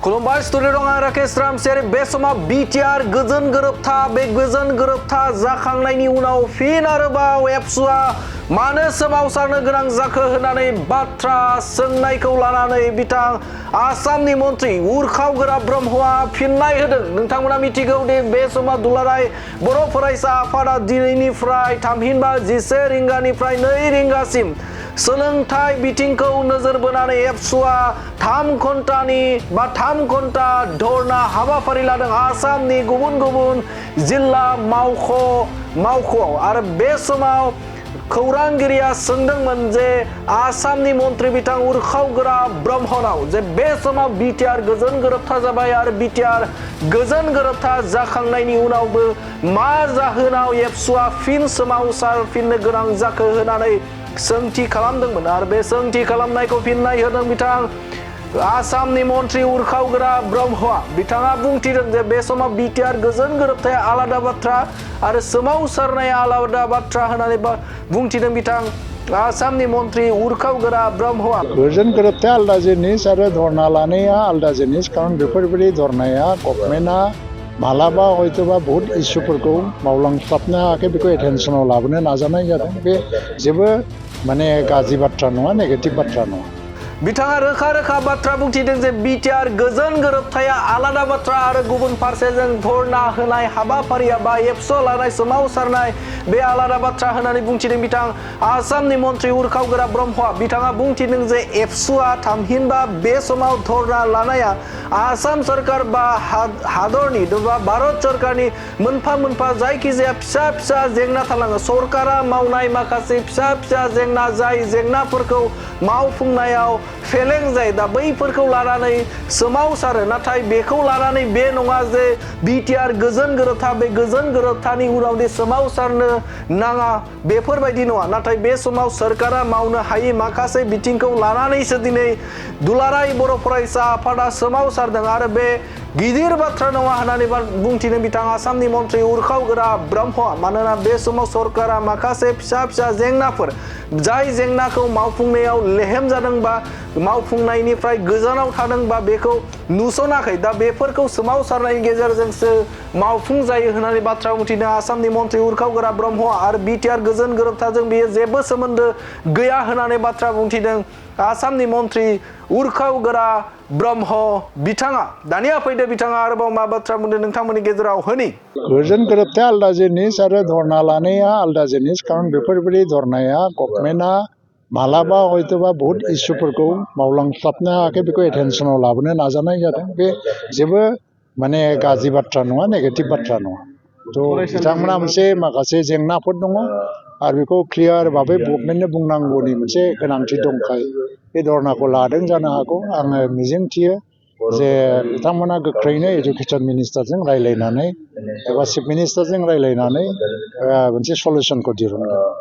खुलुमबाय स्टुडिअ दं आं राकेश रामसियारि बे समाव बिटिआर गोजोन गोरोबथा बे गोजोन गोरोबथा जाखांनायनि उनाव फिन आरोबाव एबसुआ मानो सोमावसारनो गोनां जाखो होननानै बाथ्रा सोंनायखौ लानानै बिथां आसामनि मन्त्रि उरखाव ब्रह्मआ फिननाय होदों। नोंथांमोना मिथिगौ दि बे समाव दुलाराय बर' फरायसा आफादा दिनैनिफ्राय थामहिनबा 11 रिंगानिफ्राय 2 रिंगासिम सोलोंथाइ बिथिंखौ नोजोर बोनानै एबसुआ 3 घन्टा धरना हाबाफारि लादों आसामनि गुबुन गुबुन जिल्ला मावख'आव आरो बे समाव खौरांगिरिया सोंदोंमोन जे आसामनि मन्त्रि बिथां उरखावगोरा ब्रह्मनाव जे बे समाव बिटिआर गोजोन गोरोबथा जाबाय आरो बिटिआर गोजोन गोरोबथा जाखांनायनि उनावबो मा जाहोनाव एबसुआ फिन सोमावसारफिननो गोनां जाखो होननानै सोंथि खालामदोंमोन आरो बे सोंथि खालामनायखौ फिननाय होदों बिथां आसामनि मन्त्रि उरखावगोरा ब्रह्मआ। बिथाङा बुंथिदों जे बे समाव बिटिआर गोजोन गोरोबथाया आलादा बाथ्रा आरो सोमावसारनाया आलादा बाथ्रा होननानै बुंथिदों बिथां आसामनि मन्त्रि उरखावगोरा ब्रह्मआ। गोजोन गोरोबथाया आलादा जिनिस आरो धरना लानाया आलादा जिनिस खारन बेफोरबायदि धरनाया गभर्नमेन्टआ मालाबा हयतोबा बहुत इस्युफोरखौ मावलांस्लाबनो हायाखै बेखौ एटेनसनाव लाबोनो नाजानाय जादों। बे जेबो माने गाज्रि बाथ्रा नङा, नेगेटिभ बाथ्रा नङा। बिथाङा रोखा बाथ्रा बुंथिदों जे बिटिआर गोजोन गोरोबथाया आलादा बाथ्रा आरो गुबुन फारसेजों धरना होनाय हाबाफारिया बा एबसु लानाय सोमावसारनाय बे आलादा बाथ्रा होननानै बुंथिदों बिथां आसामनि मन्त्रि उरखावगोरा ब्रह्मआ। बिथाङा बुंथिदों जे एबसुआ थामहिनबा बे समाव धरना लानाया आसाम सरकार बा हादरनि बा भारत सरकारनि मोनफा जायखिजाया फिसा जेंना थालाङो। सरकारा मावनाय माखासे फिसा जेंना जाय जेंनाफोरखौ मावफुंनायाव फेलें जायो दा बैफोरखौ लानानै सोमावसारो, नाथाय बेखौ लानानै बे नङा जे बिटिआर गोजोन गोरोबथा बे गोजोन गोरोबथानि उनाव सोमावसारनो नाङा बेफोरबायदि नङा। नाथाय बे समाव सरकारा मावनो हायै माखासे बिथिंखौ लानानैसो दिनै दुलाराय बर' फरायसा आफादा सोमावसारदों आरो बे गिदिर बाथ्रा नङा होननानै बुंथिदों बिथां आसामनि मन्त्रि उरखावगोरा ब्रह्मआ। मानोना बे समाव सरकारा माखासे फिसा जेंनाफोर जाय जेंनाखौ मावफुंनायाव लेहेम जादोंबा मावफुंनायनिफ्राय गोजानाव थादोंबा बेखौ नुसनाखै, दा बेफोरखौ सोमावसारनायनि गेजेरजोंसो मावफुंजायो होननानै बाथ्रा बुंथिदों आसामनि मन्त्रि उरखावगोरा ब्रह्मआ आरो बिटिआर गोजोन गोरोबथाजों बेयो जेबो सोमोन्दो गैया होननानै बाथ्रा बुंथिदों आसामनि मन्त्रि उरखावगोरा ब्रह्म बिथाङा। दानिया फैदो बिथाङा आरोबाव मा बाथ्रा बुंदों नोंथांमोननि गेजेराव होनि। गोजोन गोरोबथाया आलादा जिनिस आरो धरना लानाया आलादा जिनिस खारन बेफोरबायदि धरनाया गभर्नमेन्टआ मालाबा हयतोबा बहुत इस्युफोरखौ मावलांस्लाबनो हायाखै बेखौ एटेनसनाव लाबोनो नाजानाय जादों। बे जेबो माने गाज्रि बाथ्रा नङा, नेगेटिभ बाथ्रा नङा। थ' बिथांमोना मोनसे माखासे जेंनाफोर दङ आरो बेखौ क्लियार भाबै गभर्नमेन्टनो बुंनांगौनि मोनसे गोनांथि दंखाय बे धरनाखौ लादों जानो हागौ। आङो मिजिंथियो जे बिथांमोना गोख्रैनो एजुकेसन मिनिस्टारजों रायज्लायनानै एबा चिफ मिनिस्टारजों रायज्लायनानै मोनसे सलिउसनखौ दिहुनगोन।